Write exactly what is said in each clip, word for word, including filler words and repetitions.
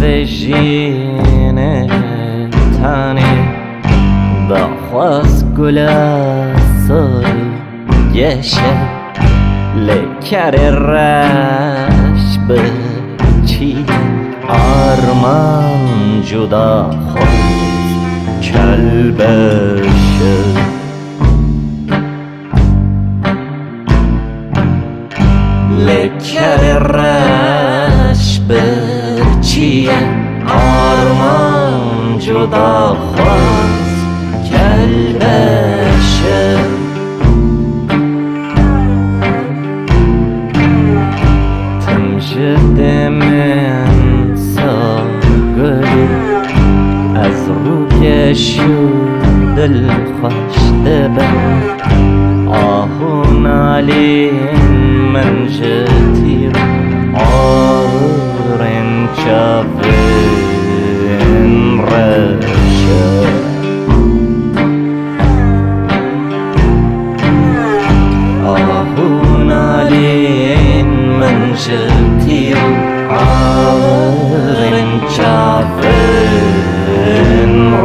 Vejîne tanê daxwaz gula sor û geşe lê kerê reş bi çî armanc û daxwaz kelbeşe. Lê kerê reş birçî ye, armanc û daxwaz kelbeşe. Tim ji dê min sar gulî, ez rûkeş û dilxweş dibim. Ah û nalên min ji tîr û awirên çavên reş e. Ah û nalên min ji tîr û awirên çavên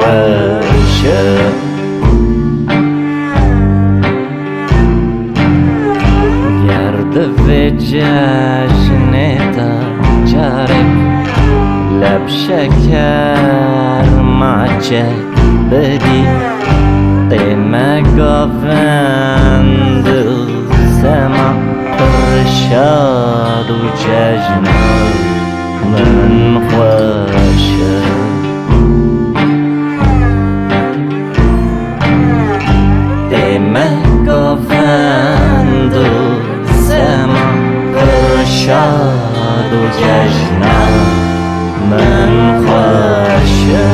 reş e. Ger di vê cejnê de carek leb şeker maçek bidî, tê me govend û sema pir şad û cejna min xweş e. Tê me govend û sema pir şad û cejna min xweş e.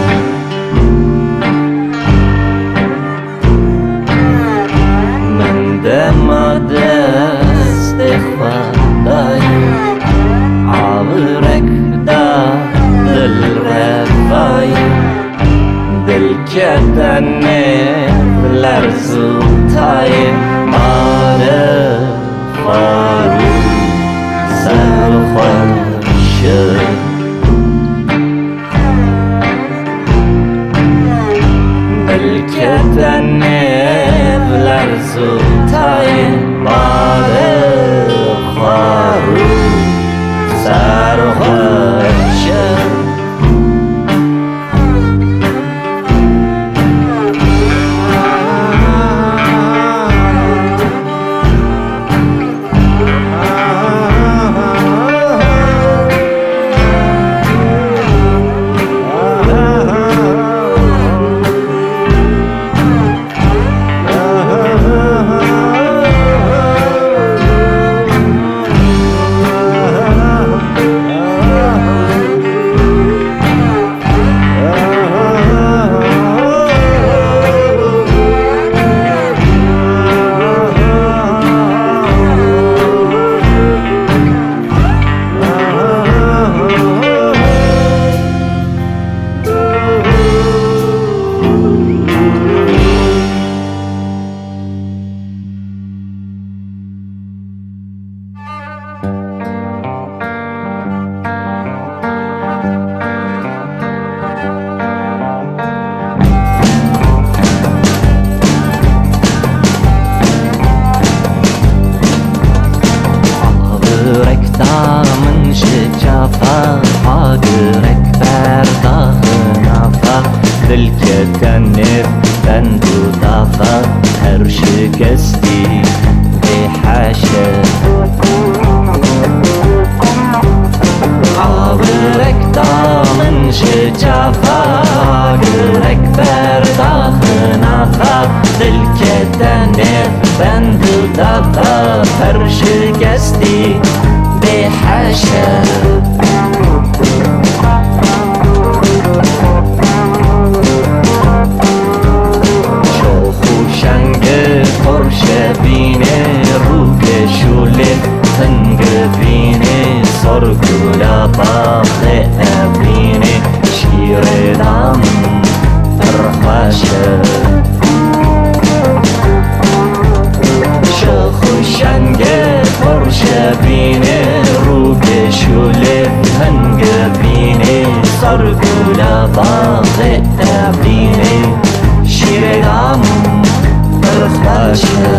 Min dema destê xwe dayî, awirek da dilrevayî. Dil kete nêv lerz û tayê, bare xwarû serxweş e. Dil kete nêv lerz û tayê, bare xwarû serxweş e. Agirek da min ji çavan, agirek berdaxin ava, dil kete nêv bend û dava, her şikestî bê heşe. Agirek da min ji çavan, agirek berdaxin ava, dil kete nêv bend û dava, her şikestî bê heşe. Şox û şengê xorşe bînê, rûkê şûlê ting bînê, sor gula baxê evînê, şîrê da min pir xweş e. Şox û şengê xorşe bînê, rûkê şûlê Bavê Evdînê şîrê dam û pir xweş e.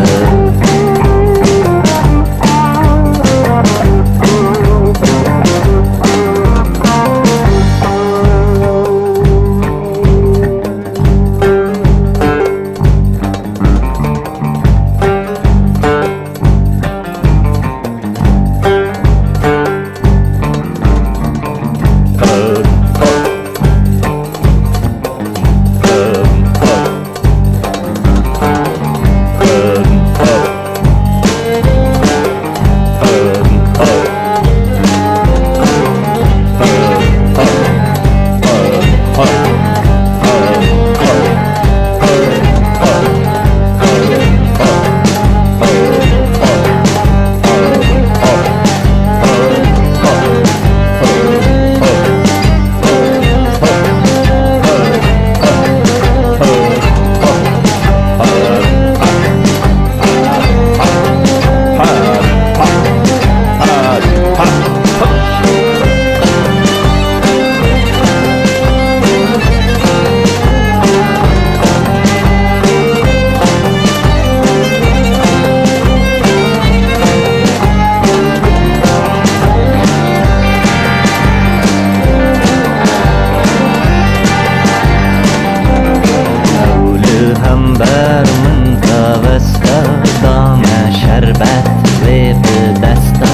Ew li hember min tavesta, dame şerbet wê bi desta,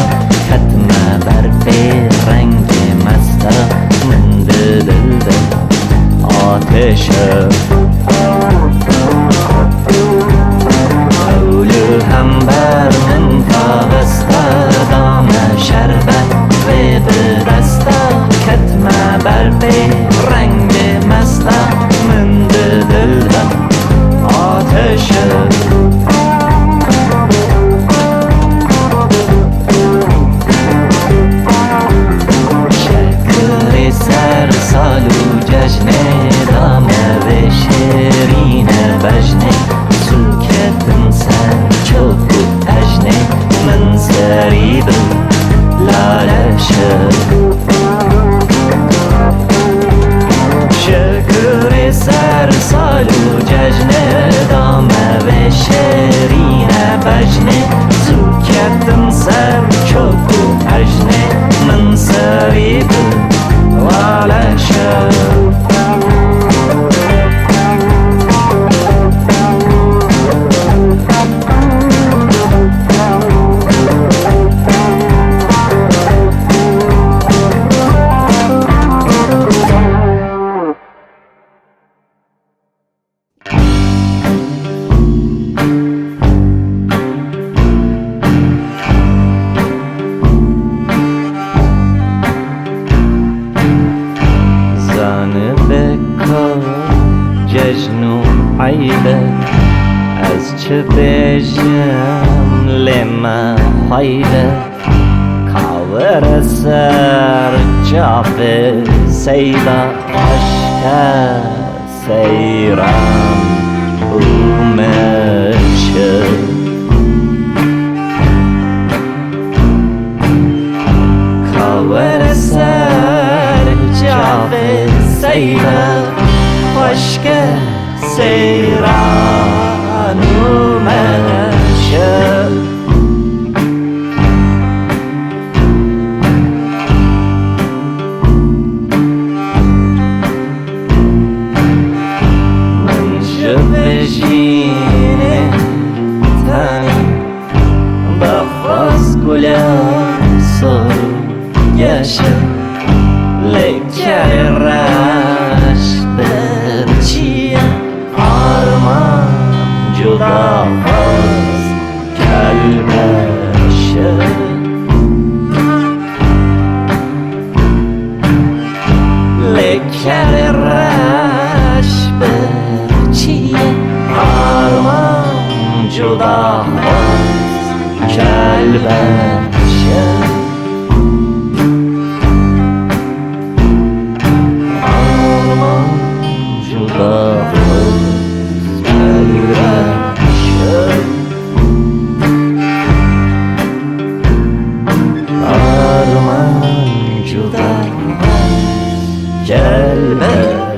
ketme ber pê rengê mesta, min di dil de ateş e. Ew li hember min tavesta, dame şerbet wê bi desta, ketme ber pê rengê mesta, min di dil de ateş e. Şekurê ser sal û cejnê, dame vê şêrîne bejnê, zû ketim ser çok û ejnê, min serî bi lale şe. Şekurê ser sal û cejnê, dame vê şêrîne bejnê, zû ketim ser çok û ejnê, min serî bi lale şe. Zanibe ka cejn û eyb e, ez çi bêjim lê me xweyb e. Ka were ser çavê seyda, eşke seyran û meşe. Ka were ser çavê seyda, xweşke seyran û meşe. Min ji vê jînê tenê bexwaz gule sor û geş e, lê kerê reş birçî ye, armanc û daxwaz kelbeş e. Lê kerê reş birçî ye, armanc û daxwaz kelbeş e. Armanc û daxwaz kelbeş e. Armanc û daxwaz kelbeş e.